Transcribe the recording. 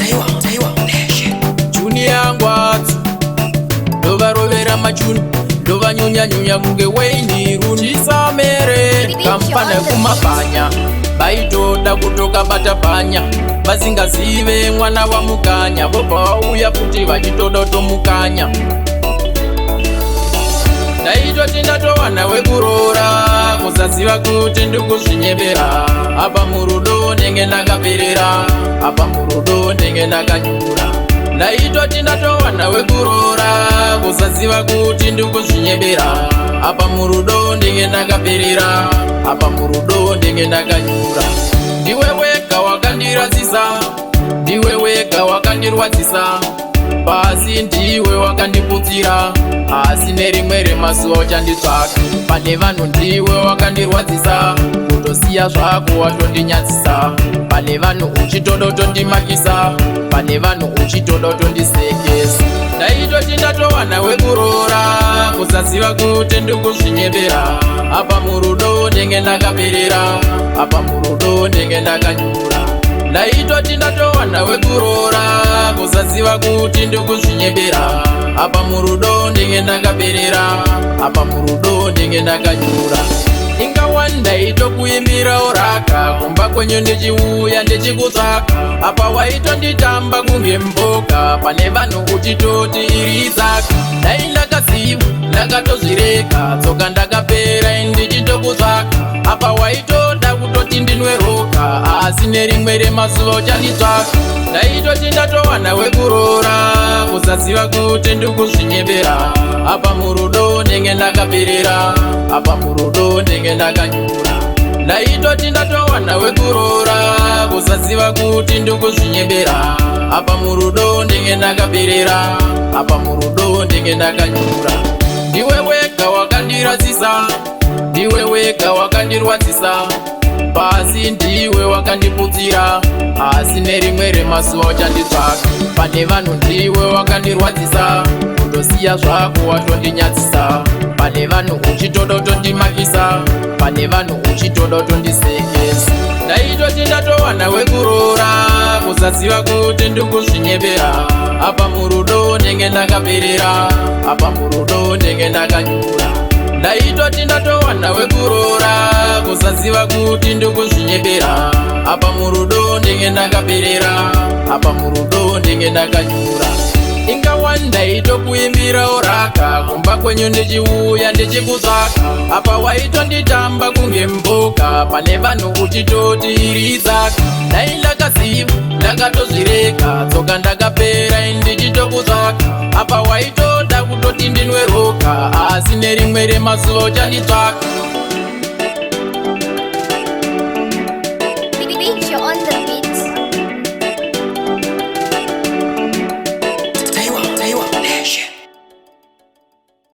Taiwa, Taiwa, Nation. Junior Ngwatsu, ndovarovera machuni, ndovanyunyanyunya kunge Wayne Rooney. Chisamere kampana kumabhanya, vaitoda kutoka bata panya, vasingazive mwana wamukanya, vobva vauya futi vachitoda tomukanya. Ndaitoti ndatowana wekuroora, kusaziva kuti ndikuzvinyebera. Apa murudo ndenge ndakaperera, apa murudo ndenge ndakanyura. Ndaitoti ndatowana wekuroora, kusaziva kuti ndikuzvinyebera. Apa murudo ndenge ndakaperera, apa murudo ndenge ndakanyura. Ndiwe wega wakandirasisa, ndiwe wega wakandirwadzisa pasi, ndiwe wakandiputsira, asi nerimwe remazuva uchanditsvaka pane vanhu. Ndiwe wakandirwadzisa, kutosiya zvako watondinyadzisa pane vanhu, uchitodotondimakisa pane vanhu, uchitodotondisekesa. Ndaitoti ndatowana wekuroora, kusaziva kuti ndikuzvinyebera. Apa murudo ndenge ndakaperera, apa murudo ndenge ndakanyura. Ndaitoti ndatowana wekuroora, kusaziva kuti ndikuzvinyebera. Apa murudo ndenge ndakaperera, apa murudo ndenge ndakanyura. Inga ndaitokuimbira uraka kumba kwenyu, ndichiuya ndichikutsvaka. Apa waitonditamba kunge mboka pane vanhu, uchitoti iri tsaka. Dai ndakaziva ndakatozvireka, tsoka ndakapera ndichitokutsvaka. Apa waitoda kutoti ndinwe roka, asi nerimwe remazuva uchanditsvaka. Ndaitoti ndatowana wekuroora, kusaziva kuti ndikuzvinyebera. Apa murudo ndenge ndakaperera, apa murudo ndenge ndakanyura. Ndaitoti ndatowana wekuroora, kusaziva kuti ndikuzvinyebera. Apa murudo ndenge ndakaperera, apa murudo ndenge ndakanyura. Ndiwe wega wakandirasisa, ndiwe wega wakandirwadzisa pasi, ndiwe wakandiputsira, asi nerimwe remazuva uchanditsvaka pane vanhu. Ndiwe wakandirwadzisa, kutosiya zvako watondinyadzisa pane vanhu, uchitodotondimakisa pane vanhu, uchitodotondisekesa. Ndaitoti ndatowana wekuroora, kusaziva kuti ndikuzvinyebera. Apa murudo ndenge ndakaperera, apa murudo ndenge ndakanyura. Ndaitoti ndatowana wekuroora, kusaziva kuti ndikuzvinyebera. Apa murudo ndenge ndakaperera, apa murudo ndenge ndakanyura. Inga ndaitokuimbira uraka kumba kwenyu, ndichiuya ndichikutsvaka. Apa waitonditamba kunge mboka pane vanhu, uchitoti iri tsaka. Dai ndakaziva ndakatozvireka, tsoka ndakapera ndichitokutsvaka. Apa waitoda kutoti ndinwe roka, asi nerimwe remazuva uchanditsvaka.